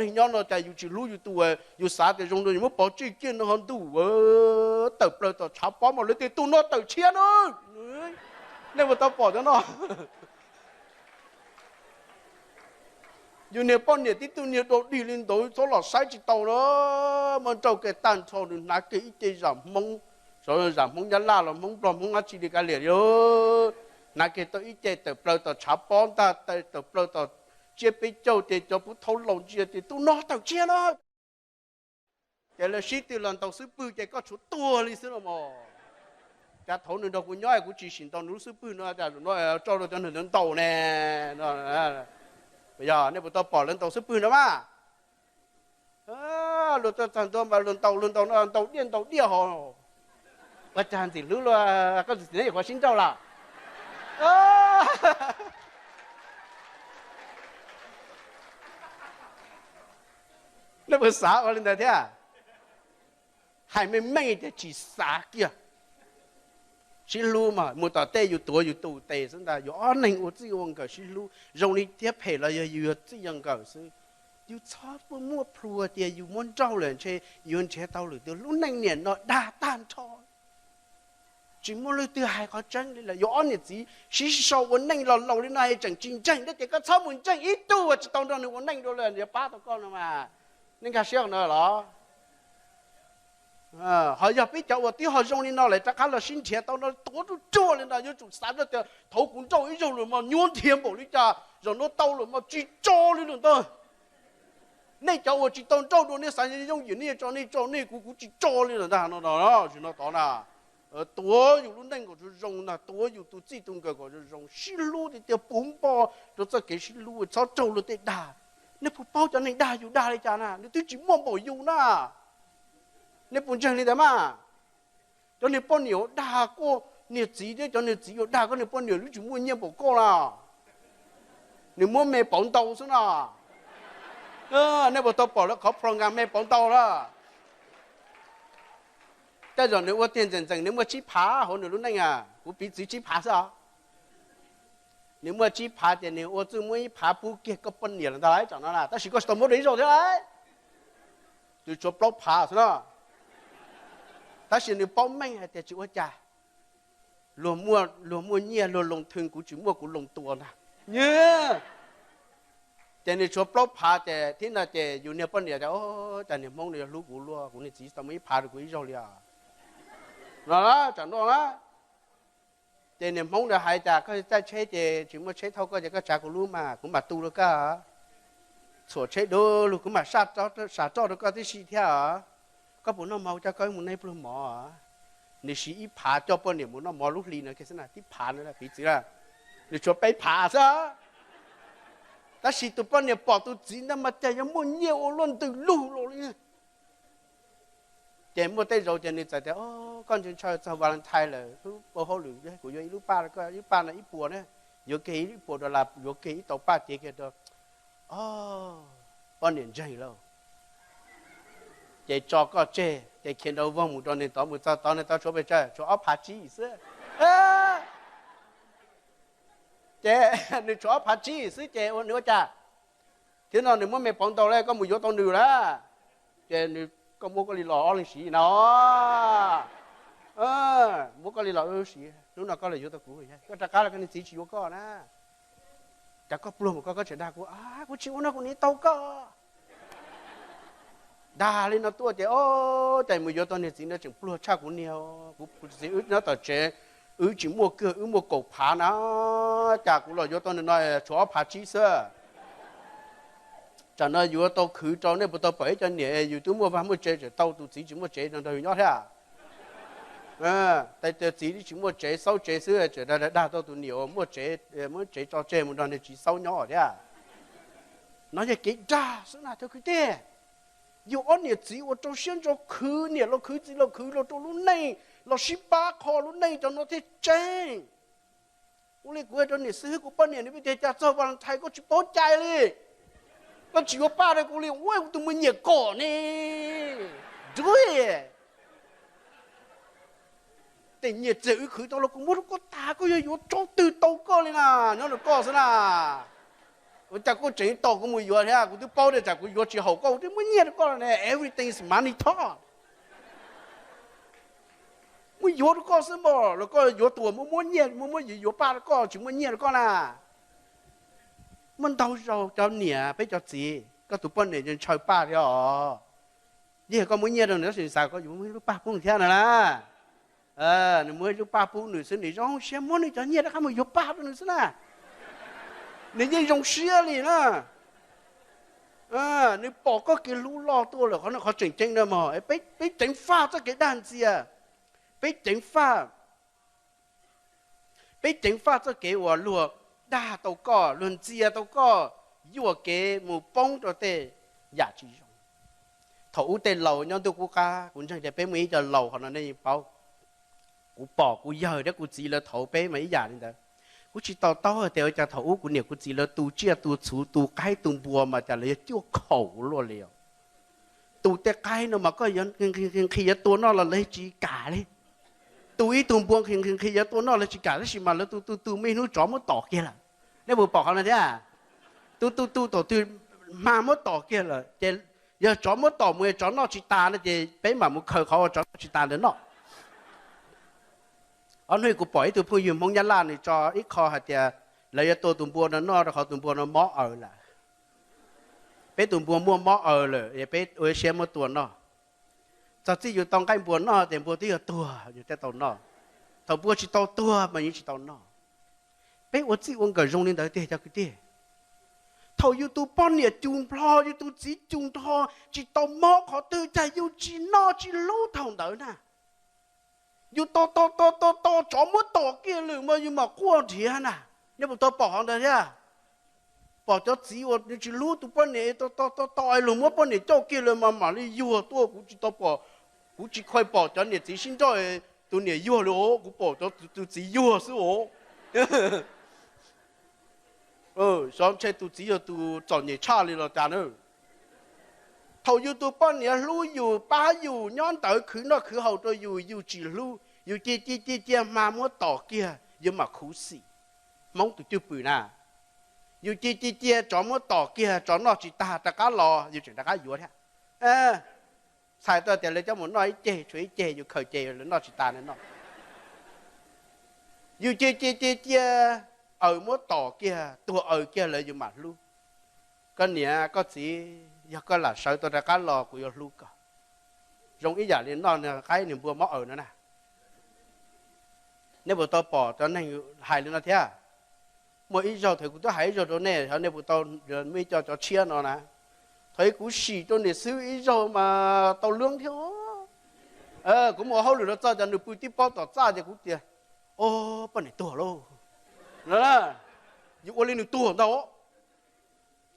Neeg nyob no cas yus tsis hlub yus tus, yus xav tias zoo no yus muab pov tseg kiag no ho ntuj, tawm plaws tom tshav pob mas lawv tias tus no tawm tshiab na. Nej puas tau pom cov no? Yus niag poj niam tib tug niag dog dig li ntawd txhob los saib tsis tau na. Muab nrauj kiag tag nrho, nws hnav kiag ib ce zam Hmoob, zam Hmoob Nyab Laj los Hmoob Nplog Hmoob dab tsi li kav liam li. Hnav kiag tau ib ce tawm plaws tom tshav pob ntag, tawm plaws tom tsiab peb caug ces cov puv thaub laus ntsia tias tus no tawm tshiab na. Ces lawv sib tw los ntaus xub pwg ces koj tshuav tuag li xwb los mas. Cas thaum nws nrog kuv nyob kuv tsis sim ntaus nws lub xub pwg no, cas zaum no tso rau cov neeg ntawd ntaus ne. Yog nej puas tau pom lawv ntaus xub pwg no mas? Luag tuaj txog ntua mas luag ntaus luag ntaus no ntaus diaj ntaus diaj ho. Ua cas ntxim hlub luaj, koj ntxim hlub yuav qhuav sib nrauj lawm. Nej puas xav ua li ntawd thiab? Hais meej meej tias tsis xav kiag. Sib hlub mas mus tom tej yus tuav yus tus tes xwb ntag, yus ob leeg ua txij ua nkawm sib hlub zoo li thiab phem los yog yus yog txij yog nkawm xwb. Yus txhob muaj plhus tias yus muab nrauj lawm ntshe yuav nrhiav tau lwm tus, lub neej niam no dag tag nrho. Tsis muaj leej twg hais qhov tseeb li lawm. Yus ob niam txiv sib sau ua neej los laus li no es tseem tsis ntseeg thiab ces koj txhob mus ntseeg ib tug uas tsis tau nrog nws ua neej dua li yuav pab tau koj no mas. Nej nkag siab no los? Ho yog peb cov uas twb ho zoo li no lawm rov qab los sib nrhiav tau no tuav ruaj ruaj li no yuav tsum xav tias thaum kuv nrauj ib zaug lawm mas nyuaj nrhiav npaum li cas, zaum no tau lawm mas tsis tso li lawm ntag. Nej cov uas tsis tau nrauj dua nej xav yooj yim nej tso nej tso nej, kuv kuv tsis tso li lawm ntag no. Tsis no tod na, tuav yus lub neej kom zoo zoo ntag, tuav yus tus txij tus nkawm kom zoo zoo, sib hlub tiag tiag, puv npo rau txoj kev sib hlub, txhob raug luag tej dag. Nej puas paub cov neeg dag yus dag li cas na? Nws twb tsis muaj npaum yus na. Nej puas ntseeg li ntawd mas? Cov niag poj niam uas dag koj niag txiv thiab cov niag txiv uas dag koj niag poj niam twb tsis muaj nyiaj npaum koj na. Nws muab me pauv ntau xwb no. Nej puas tau pom lawv qhov program me pauv ntau na? Tej zaum nws ua tiag ntxeem ntxeem nws muaj tsib phav hauv nws lub neej, kuv piv txwv tsib phav xwb os. Nws muaj tsib phav ces nws ua txuj muab ib phav pub kiag koj poj niam los ntag lauj, tsam no na, tab sis koj tsis tau muab dua ib zaug thiab lauj. Nws tshuav plaub phav xwb no. Tab sis nws paub meej hais tias tsis ua cas, luag muaj nyiaj luag loo thwj, kuv tsis muaj kuv loo tua ntag. Ces nws tshuav plaub phav ces thib no ces yus niag poj niam tias, o, cas niag Hmoob no yuav hlub kuv luaj, kuv niag txiv tsis tau muab ib phav rau kuv ib zaug li os. No, tsam no na. Ces niag Hmoob ntawd hais tias koj caij tsheb ces tsis muaj tsheb thauj koj ces koj tsav kuv lub mas kuv mam tu rau koj. Txhuam tsheb du lug kuv mam sam roj rau koj tib si thiab os. Koj puas noj mov, coj koj mus noj pluag mov. Nws siv ib phav coj poj niam mus noj mov lub hli no kiag xwb na, tib phav no piv txwv na. Nws tshuav peb phav xwb. Tab sis tus poj niam pom tus txiv ntawd mas cas yuav muaj nyiaj ua luaj ntws lug los li. Ces muaj tej zaum ces nws txawm tias, o, koj ntshaw ntshaw txog Valentine lawm, ua hauj lwm kuv yuav ib lub paj rau koj, ib paj no ib puas na, yuav kiag ib puas dollar, yuav kiag ib tau paj cev kiag rau. O, poj niam ntseeg lauj. Ces tso koj tseg ces khiav nrov voog mus rau neeg tod, mus txog tod neeg tod tshuav pes tsawg? Tshuav ob phav tsib xwb. Ces nws tshuav ob phav tsib xwb ces nws ua cas? Thiab no nws muab me pauv ntau li, koj mus yuav tau nws lawm. Ces nws, koj muab koj li los ob leeg siv no. Muab koj li los siv, hnub no koj los yuav tau kuv, koj rov qab los koj niag txiv tsis yuav koj na. Cas koj pluag mus koj, koj tseem dag kuv, kuv tsis ua no kuv niam tau koj. Dag li no tuaj ces, o, cas mus yuav tau niag txiv no tseem pluag tshaj kuv niag, kuv txiv wb nyob tom tsev, wb tsis muaj kiag, wb muaj kaum phav na, cas kuv los yuav tau nws no tshuav ob phav tsib xwb. Tsam no yuav tau khwv rau, nej puas tau pom ib co niam yus twb muaj vaj muaj tsev tseem tau tus txiv tsis muaj tsev no nrog yus nyob thiab? Tais tias txiv twb tsis muaj tsev, xaub tsev xwb, tseem dag tau tus niam uas muaj tsev, muab tsev tso tseg mus nrog niag txiv xaub nyob thiab. No yog kev dag xwb na thawj kwv tij. Yus ob niam txiv uas rau siab ntso khwv, niam los khwv txiv los khwv los rau lub neej, los sib pab kho lub neej cov no thiaj tseeb. Ua li kuv hais rau niam xib hwb, kuv poj niam nws pheej tias cas txog Valentine koj tsis paub cai li, koj tsis yuav paj rau kuv li, ua kuv tus muaj nyiam kom ne. Dui, tej nyiaj txiag wb khwv tau los kuv muab rau koj tas, koj yog yuav tsaub twg tau koj li na, nyob rau koj xwb na. Ua cas koj tseem tos kuv mus yuav thiab? Kuv twb paub tias tsam kuv yuav tsis haum koj, kuv twb muab nyiaj rau koj ne. Everything is money talk. Muab yuav rau koj xwb mas, los koj yuav tuag muab muab nyiaj, muab muab yuav yuav paj rau koj, tsis muaj nyiaj rau koj na. Muaj ntau zaus cov niam, peb cov txiv, koj tus poj niam ntshaw paj thiab os. Yeej yog koj muab nyiaj rau nws tab sis nws xav kom koj yuav muab ib lub paj pub nws thiab no na. Nws muab ib lub paj pub nws xwb, nws zoo siab muab nws cov nyiaj rov qab mus yuav paj rau nws xwb na. Nws yeej zoo siab li na. Nws pom koj kev hlub loj tuaj lawm, qhov no qhov tseem ceeb na mog. Peb ceev faj txoj kev dag ntxias, peb ceev faj, peb ceev faj txoj kev uas luag dag tau koj, luag ntxias tau koj, yuam kev mus poob rau tej yam tsis zoo. Thaum ub tej laus nyob ntuj qub qab, kuv ntseeg tias peb muaj ib co laus qhov no nej yeej paub. Kuv pom kuv yawg thiab kuv txiv lawv thaud peb mas ib yam li ntawd. Kuv tsis to taub hais tias ua cas thaum ub kuv niam kuv txiv lawv tu tsiaj tu txhuv tu qaib tu npua mas cas lawv yuav cuaj khaum luaj li os. Tu tej qaib no mas koj nqhis nqhis yuav tua noj los lawv tsis kam li. Tu ib tug npua nqhis nqhis nqhis yuav tua noj lawv tsis kam, tab sis mas lawv tu tu tu muaj ib hnub tsov muab tom kiag lawm. Nej puas pom qhov no thiab? Tu tu tu thaum twg hma muab tom kiag lawm ces yog tsov muab tom mus, tsov noj tsis tas no ces peb mam mus khaws qhov uas tsov noj tsis tas ntawd noj. Ob hnub kuv pom ib tug phooj ywg Hmoob Nyab Laj nws tso ib qho hais tias lawv yuav tua tus npua no noj rau qhov tus npua no mob aws lawm. Peb tus npua muaj mob aws lawm es peb ua siab muab tua noj. Txog txij yus tau nqaij npua noj ces npua twb yog tuag yus thiaj tau noj. Thaum npua tsis tau tuag mas yus tsis tau noj. Peb ua txij ua nkawm zoo li ntawd tiag cov kwv tij. Thaum yus tus poj niam cus nplho, yus tus txiv cus nrho, tsis tau mob qhov twg cas yus tsis noj tsis hlub thaum ntawd na. Yus to to to to to tsov muab tom kiag lawm mas yus mam quaj nrhiav na. Nej puas tau pom qhov ntawd thiab? Pom cov txiv uas nws tsis hlub tus poj niam, to to to to luag muab poj niam coj kiag lawm mas mam li yuag tuaj. Kuv tsis tau pom, kuv tsis khuav pom cov niam txiv sib nrauj tus niam yuag li os, kuv pom cov tus txiv yuag xwb os. Xyov ntshe tus txiv yog tus txom nyem tshaj li los cas na. Thaum yus tus poj niam hlub yus, pab yus, nyob ntawd khwv noj khwv haus rau yus, yus tsis hlub, yus cia cia cia cia hma muab tom kiag, yus mam khuv xim. Hmoob tus cwj pwm na, yus cia cia cia tsov muab tom kiag, tsov noj tsis tag rov qab los yus tseem rov qab yuav thiab. Txhais tau tias lawv coj mus noj ib ceg, tshuav ib ceg yus khaws ces lawv noj tsis tas no. Yus cia cia cia cia aws muab tom kiag, tuag aws kiag lawm yus mam hlub. Koj niam koj txiv, yog koj lam sawv tau rov qab los kuv yuav hlub koj. Zoo ib yam li noj qaib nws npua mob aws no na. Nej puas tau pom cov neeg hais li no thiab? Muaj ib zaug, thaum kuv twb hais ib zaug rau nej, nej puas tau, muaj ib co cov tshiab no na. Thaum kuv sim rau niam xwb ib zaug mas tau lwb thiab. Kuv mus ua hauj lwm los txog cov nws pw tib pob tom txaj ces kuv tias, o, poj niam tuag lauj. Yus ua li nws tuag ntag.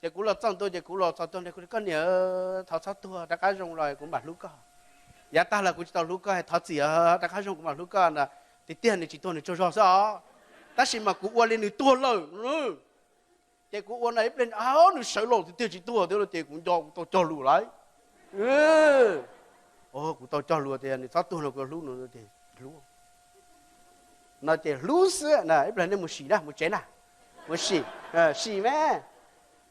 Ces kuv los txog ntua ces kuv los txog tuag, koj niam, thov txhob tuag, rov qab zoo los kuv mam hlub koj. Yav tag los kuv tsis tau hlub koj, thov txim, rov qab zoo kuv mam hlub koj no. Tiag tiag nws tsis tuag nws tsaug zog xwb os, tab sis mas kuv ua li nws tuag lawm. Ces kuv ua no ib pliag nws sawv los tiag tiag tsis tuag thiab ces kuv nco kuv tau cog lus lawm. Kuv tau cog lus tias nws txhob tuag no kuv hlub nws, hlub no ces hlub xwb. Ib pliag nej mus sim na, mus tsev na, mus sim, sim me.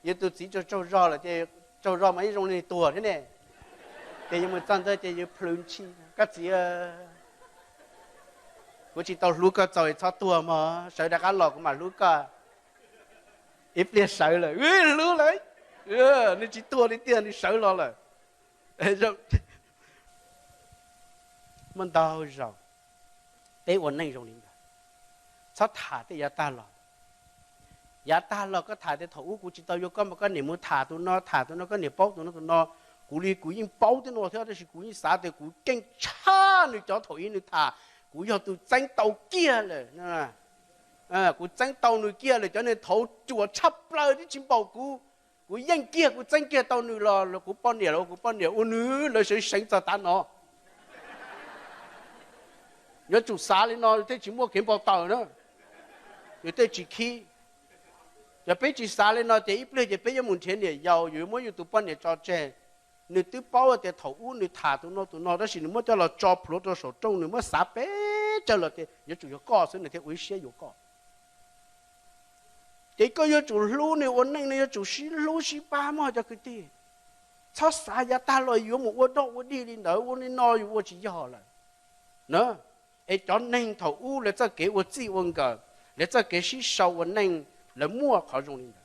Yus tus txiv tsaug tsaug zog lawm ces, tsaug zog mas yeej zoo li tuag thiab ne. Ces yus mus txog ntawd ces yus plhws ntshis, koj txiv, kuv tsis tau hlub koj txaus, txhob tuag mog, sawv rov qab los kuv mam hlub koj. Ib pliag sawv lawm, hlub lawm, nws tsis tuag li tiag, nws sawv los lawm. Muaj ntau zaus peb ua neej zoo li ntawd, txhob tham tej yav tag los. Yav tag los koj tham tias thaum ub kuv tsis tau yuav koj mas koj niam mus tham tus no tham tus no, koj niam paub tus no tus no. Kuv li kuv yeej paub tej no thiab tab sis kuv yeej xav tias kuv keej tshaj nws cov thaum ub nws tham. Kuv yog tus txeeb tau kiag lawm, kuv txeeb tau nws kiag lawm, cov neeg thaud ruam tshaj plaws twb tsis npaum kuv. Kuv yeej kiag, kuv txeeb kiag tau nws los kuv poj niam los kuv poj niam ua nws lawv seev seev txog tav no. Yuav tsum xav li no thiaj tsis muaj kev npau taws na, yus thiaj tsis khib. Yog peb tsis xav li no ces ib pliag ces peb yuav mus nrhiav niam yau, yus yuav muab yus tus poj niam tso tseg. Nws twb paub tias thaum ub nws tham tus no tus no tab sis nws muab coj los tso plhuav rau saum rooj, nws muab xav pes tsawg los tias yuav tsum yog koj xwb nws thiaj ua ib siab yuav koj. Ces koj yuav tsum hlub nws ua neej, nws yuav tsum sib hlub sib pab mog cov kwv tij. Txhob xav yav tag los yuav mus ua dog ua dig li ntawd, ua li no yuav ua tsis yog lawm na. Es cov neeg thaum ub lawv txoj kev ua txij ua nkawm, lawv txoj kev sib sau ua neej, lawv muaj qhov zoo li ntawd.